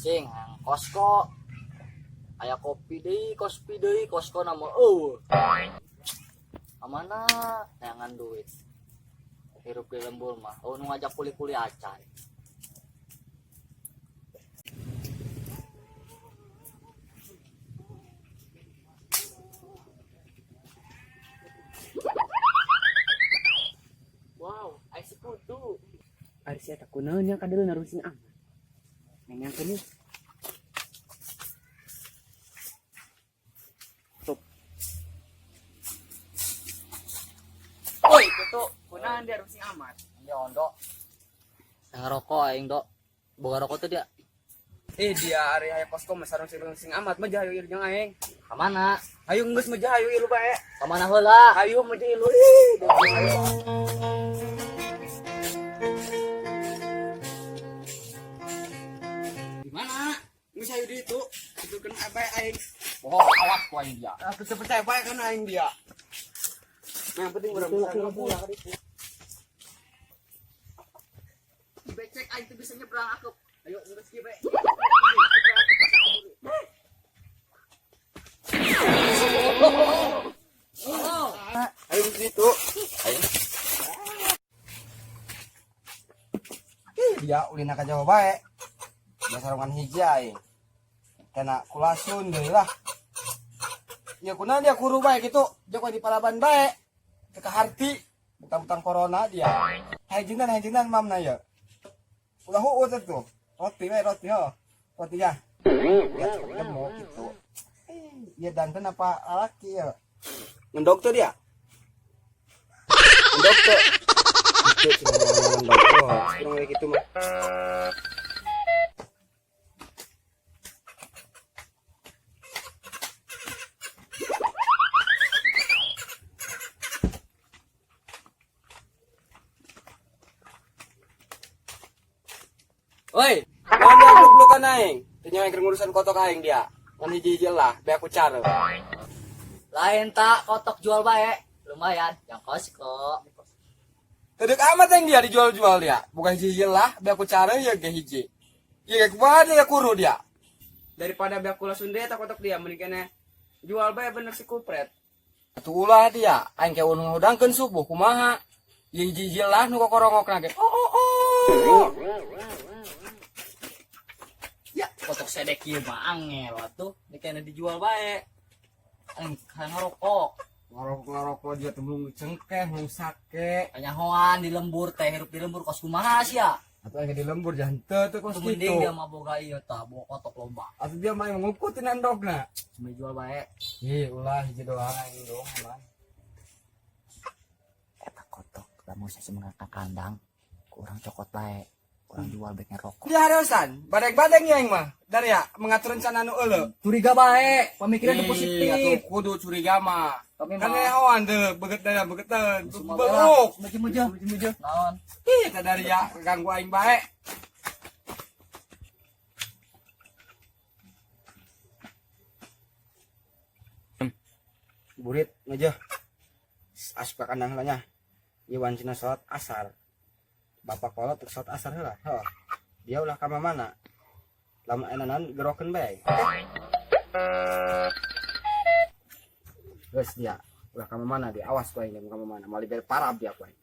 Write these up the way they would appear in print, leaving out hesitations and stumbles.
Sing hayang Costco. Aya kopi deui, kopi deui, Costco nama eueuh. Kamana neangan duit. Hirup di lembur mah, oh nu ngajak kuli-kuli acan. Wow, aya si kutu. Ari sia teh kunaon nya kadeuleu narusin amat. Nanyangkeun ieu. Tuh. Oi, kutu, kunaon dia rusing amat? Ya ondo. Ngerokok aing, Dok. Boga rokok tuh dia. Eh, dia ari aya Costco mah sareng sing amat mah hayu ieu jeung aing. Ka mana? Hayu geus mah hayu ieu bae. Ka mana heula? Hayu mah ieu. Ih, hayu. Di mana? Geus hayu di itu. Itu kan apa aing. Bohong, awas ku aing dia. Aku teu percaya bae kan aing dia. Yang penting urang bisa ngebul. Becek aing tuh bisa nyebrang aku. Ayo geus kieu bae. Ayo ke situ. Ayo. Ih, dia ulina ka Jawa bae. Dia sarungan hiji aing. Kena kulasun deui lah. Ya kunaon dia kuru bae gitu. Dia kok di palaban bae. Teu kaharti butang-butang corona dia. Hajinan hajinan mamna ya. Ulah huut atuh. Roti we roti ho. Roti ya. Ya gemuk gitu. Ya dandan apa laki ya? Ngendok tuh dia. Ngendok tuh. Itu cuma ngendok tuh. Kurang kayak gitu mah. Oi, Mana dia peluk-pelukan aing? Teu nyawa ngurusan kotok aing dia. Ngan hiji-hiji lah, be aku cara. Lain tak kotok jual bae. Lumayan, yang Costco. Tedek amat yang dia dijual-jual dia. Bukan hiji-hiji lah, be aku cara ya ge hiji. Ya ge kumaha dia kuru dia. Daripada be aku langsung dia tak kotok dia mending kene jual bae bener si kupret. Atuh ulah dia, aing ke udangkeun subuh kumaha. Ya hiji-hiji lah nu kokorongokna ge. Oh oh oh. Ya, kotok sedek ieu mah angel atuh. Ini kena dijual bae. Aing hayang ngerokok. Ngarokok-ngarokok dia tuh belum cengkeh, belum sake. Kanyahoan di lembur teh hirup di lembur kos kumaha sia. Atau aing di lembur jangan teu teu kos Mending kitu. dia mah boga ieu tah, bawa kotok lomba. Atau dia mah ngukutin endogna. Cuma jual bae. Ih, ulah hiji doang aing doang mah. Eta kotok lamun saya mengangkat kandang, kurang cokot bae. Kurang jual bae ngerokok. Dia hareusan, badeng-badeng ya aing mah. Dari ya mengatur rencana nu euleuh. Curiga bae, pemikiran nu Ih, positif. atuh kudu curiga mah. Kami Kan mah nyahoan teu beget daya begeteun. semua Beluk. Maju-maju. Naon? Ih, teh dari ya ganggu aing bae. Burit ngejeh. Asup ka kandang heula nya. Ieu wancina salat asar. Bapak kolot tek salat asar heula. Heuh. Dia ulah ka mana? Lamun aya naon gerokeun bae. Geus dia ulah ka mana dia awas ku aing ka mana. Moal dibere parab dia ku aing.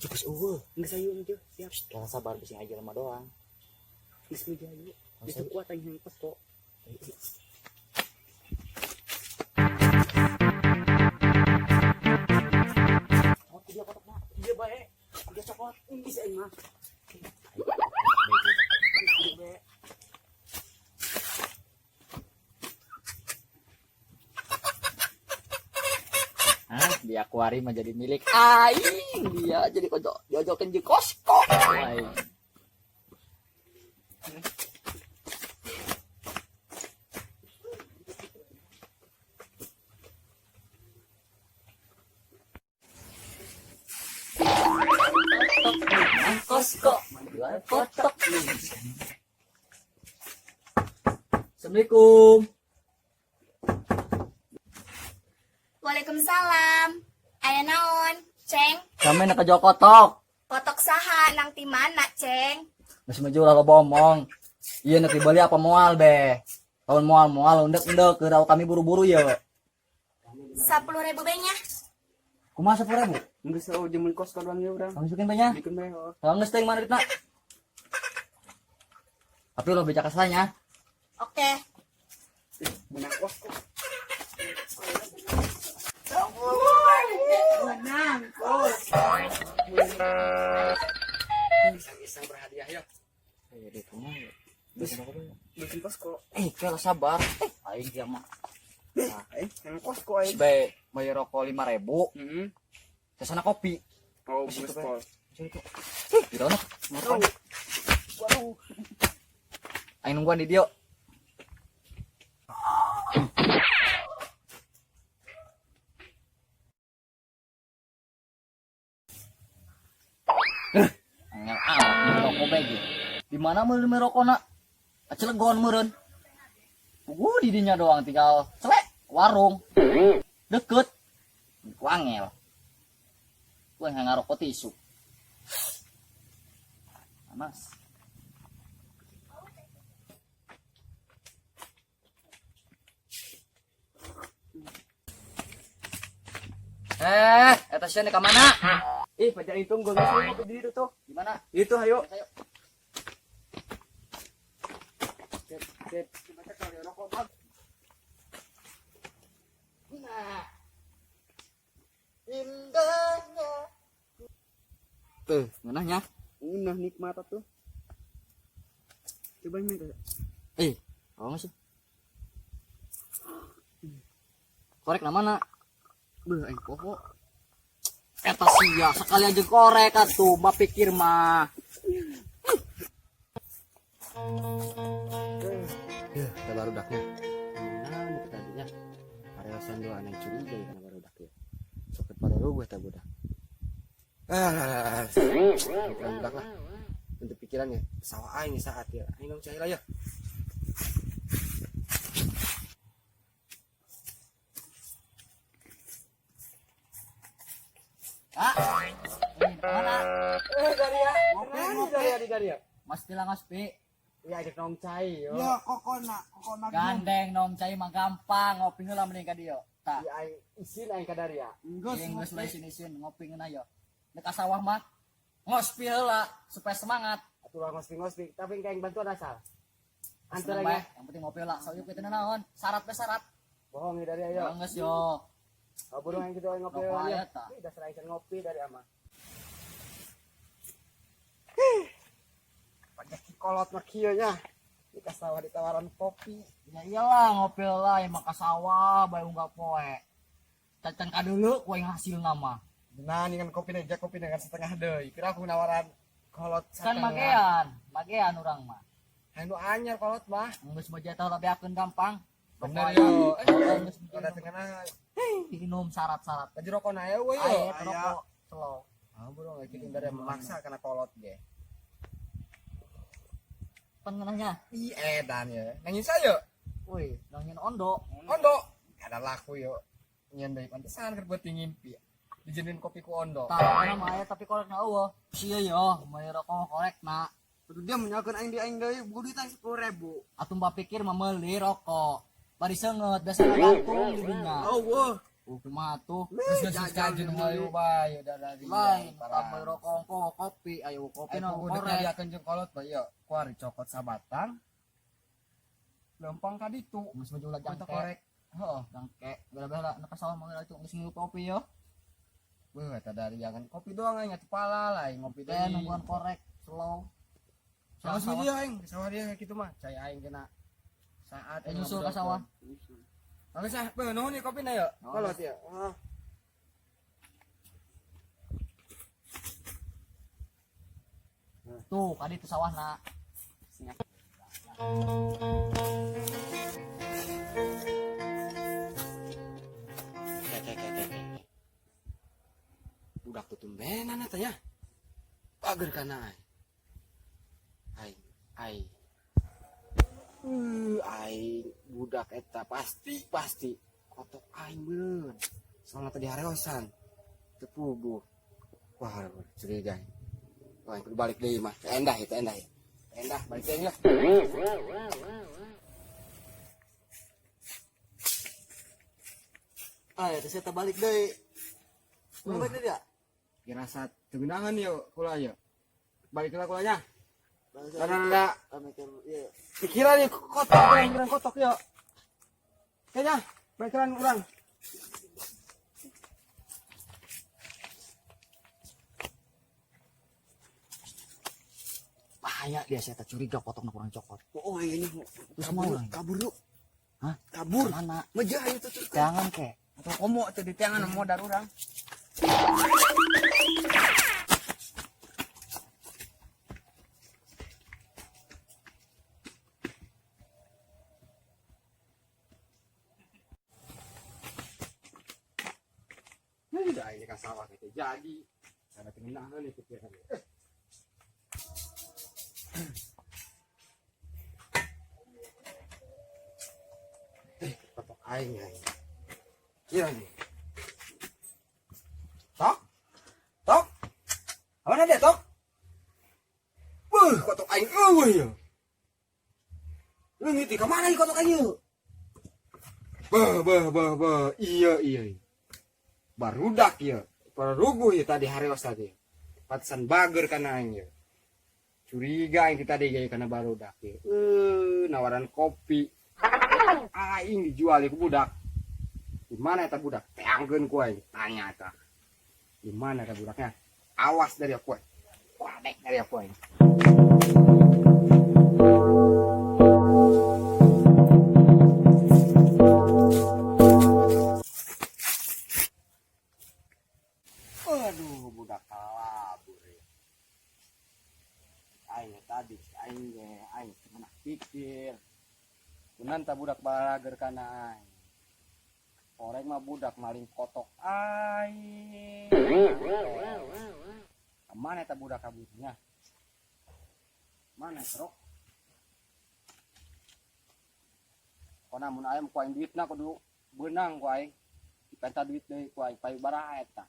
Cukup eueuh. Geus hayu mah siap. Jangan sabar bisi aja lama doang. Geus mah hayu. Geus kuat aing yang Costco. Oh, dia kotokna. Iya bae. Dia cokot. Geus aing mah. Hah, di akuarium menjadi milik aing. Dia jadi kocok, diojokin di Costco. Aing. Costco, jual kotok. Assalamualaikum. Waalaikumsalam. Aya naon, Ceng? Kami nak jual kotok. Kotok saha nang ti mana, Ceng? Masih maju lah lo bomong. Iya nak dibeli apa moal be. Tahun moal moal undek undek ke kami buru-buru ya. 10.000 be nya. Kumaha 10.000? Geus oh jeung kos doang ya urang. Kamu masukin banyak. Bikeun bae oh. Kalau nggak seteng mana duitna? Tapi lo becak kasanya. Oke. Menang kos kok. Menang. Isang-isang berhadiah ya. Eh, deh, kamu. Bikin kos kok. Eh, kalau sabar. Eh, aing dia mah. Eh, yang kos kok aing. Sebaik bayar rokok 5.000, Heeh. kesana kopi. Oh, Situ, geus Be. pol. Eh, di mana? Waduh. Aing nungguan di dia. Angel amat beli rokok begi. Di mana meuli rokok nak? Cilegon meureun. Gua di dinya doang tinggal celek warung. Deket. Ku angel. Gua yang ngarokok tisu. Mas. Eh, eta sia ka mana? Ih, pajak itu gua geus ngopi di itu tuh. Di mana? Itu hayo. Ayo. Sip, sip. Coba kali rokok bag. Nah. Indahnya. Tuh, ngeunahnya. Unah nikmat tuh. Coba ini tuh. Eh, apa sih? Korek na mana? Beuh, aing pokok. Eta sia, sekali aja korek atuh, bapikir mah. Ya, kita barudaknya. Nah, ini tadinya. Areosan doa aneh curiga ya karena barudak ya. Sok pada lu gue budak. Ah, pikiran budak lah. Untuk pikirannya, sawah aing saat ya. Aing dong cai lah ya. Ah, ini mana? Eh, dari ya. Ngopi, dari ya, dari ya. Mas tilang ngaspi. Ya, ajak nong cai yo. Ya, kokona, kokona. Gandeng nom cai mah gampang, ngopi heula mending ka dieu. Tah. Ya aing isin aing ka dari ya. Geus Jeung geus lah isin-isin ngopi ngeunah yo. Nek ka sawah mah ngospi heula supaya semangat. Atuh lah ngospi-ngospi, tapi kayak bantuan asal. Antar Seneng lagi. bae, yang penting ngopi heula. Sayuk kitu naon? Syarat be syarat. Bohong ya dari ayo. Ya geus yo. Oh, burung yang gitu aing ngopi Rokok ya. aya tah. Ih, dasar aing ngopi dari ama. Pajak kolot mah kieu nya. Di sawah ditawaran kopi. Ya iyalah ngopi heula emang ka sawah bae unggah poe. Cacan ka deuleu ku aing hasilna mah. Nah, dengan kopi aja kopi dengan setengah deui. Kira aku nawaran kolot Kan setengah. magean, magean urang mah. Anu anyar kolot mah. Geus mah jatuh beakeun gampang. Bener Rokok yo. aya. Eh, Geus ada tengah. minum syarat-syarat. Baju rokok na we yo. Aya rokok slow. Ah, burung gitu dari memaksa karena kolot ge. Pengenahnya. Ih, edan ya. Nangis saya. Woi, nangin ondo. Ondo. Ada laku yo. Nyen deui pantesan keur buat ngimpi. Dijenin kopi ku ondo. Tah, kana mah aya tapi korekna eueuh. Sia yo, meuli rokok korekna. Kudu dia menyalahkan aing di aing deui, buku duit aing 10.000. Atuh mbak pikir mah meuli rokok. Bari seungeut biasa gantung di dinya. Oh, wah. Kumaha tuh? Geus geus kajun hayu bae udah dari. Lain, tambah rokok ongko kopi, ayo kopi Ayo na kudu korek. nyariakeun jeung kolot bae yo. Kuari cokot sabatang. Lempang ka ditu. Geus maju ulah Untuk jangke. korek. Heeh. Jangke. Bela-bela nek ka sawah mah itu geus ngirup kopi yo. Beuh eta dari jangan kopi doang aing atuh pala lah aing ngopi Teh deui. nungguan korek slow. Sama sih dia aing, ke sawah dia kayak gitu mah. Cai aing kena saat Eh nyusul ka sawah. Bagus ah, beuh nuhun ieu kopina yo. Kolot ya. Heeh. Tuh, kadi itu sawahna. Kek. Budak tuh tumbenan eta nya. Pager kana aing. Aing, aing. Aing budak eta pasti pasti kotok aing beun. Soalna tadi hareosan. Teu puguh. Wah, curiga. Wah, kudu balik deui mah. Teu endah ya, teu endah ya. Teu endah, balik deui lah. Ah, ya, saya balik deui. Balik deui dia. Dirasa teu geunangan yeuh kula yeuh. Balik lah kulanya. Karena ada pikiran yeuh kotok, pikiran kotok yeuh. Kayaknya pikiran urang. Bahaya dia, saya tak curiga potong kurang cokot. Oh, ini Terus mau orang? Kabur yuk. Hah? Kabur. Mana? Mejah itu tuh. Jangan kek. Atau komo tuh di tiangan modal urang. Udah ini kan sawah gitu. Jadi karena tengenah nih pikiran. Kotok aing aing. Kira nih. Tok. Tok. Apa dia tok? Wah, kotok aing eueuh ya. Lu ngiti ke mana nih kotok aing yeuh? Beh, beh, beh, beh. Iya, iya. Barudak ya. Pararuguh ya tadi hareos tadi. Pantesan bager kana aing ya. Curiga aing tadi ge kana barudak ya. Nawaran kopi. Aing dijual ku budak. Di mana eta budak? Teangkeun ku aing. Tanya eta. Di mana eta budaknya? Awas dari aku aing. Wadek dari aku aing. Aduh, budak kalabur ya. Aing tadi, aing ge, aing teu pikir. Kunan ta budak balager kana aing. Oreng mah budak maling kotok aing. Mana eta budak kaburnya? Mana truk? Kona mun ayam ku aing duitna kudu beunang ku aing. Dipenta duit deui ku aing payu baraha eta.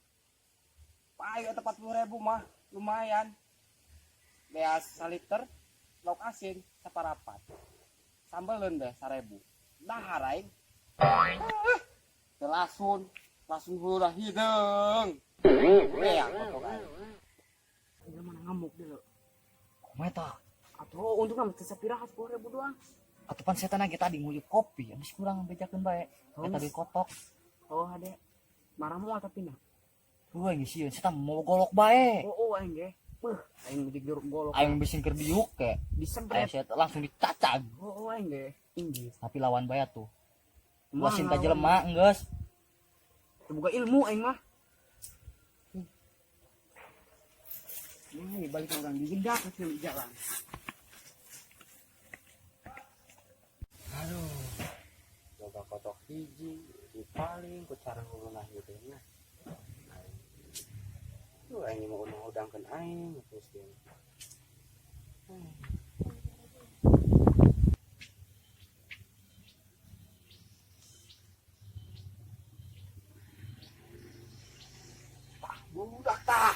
Payu eta 40.000 mah lumayan. Beas saliter lauk asin saparapat. Sambeleun deh 1.000. Dahar aing. Teu lasun, lasun heula hideung. Beak kotok aing. Udah mana ngamuk dia lo. Kumaha eta? Atuh untungna mah teu sapiraha 10.000 doang. Atuh pan setan ge tadi nguyup kopi, geus kurang bejakeun bae. Eta di kotok. Oh, hade. Marah moal tapi na. Tuh aing sieun setan mau golok bae. Oh, oh aing ge. Beuh, aing di jeruk golok. Aing bising keur diuk ke. Disempret. Aing setan langsung dicacag. Oh, oh aing ge. Inggih. Tapi lawan bae atuh. Mah, Wasin ka lawan. jelema geus. Teu boga ilmu aing mah. Ini balik orang dijedak ke jalan. Aduh, boga kotok hiji di paling ku cara ngulunah hidungna. Tuh aing mau udangkeun aing terus dia. Tah, budak tah.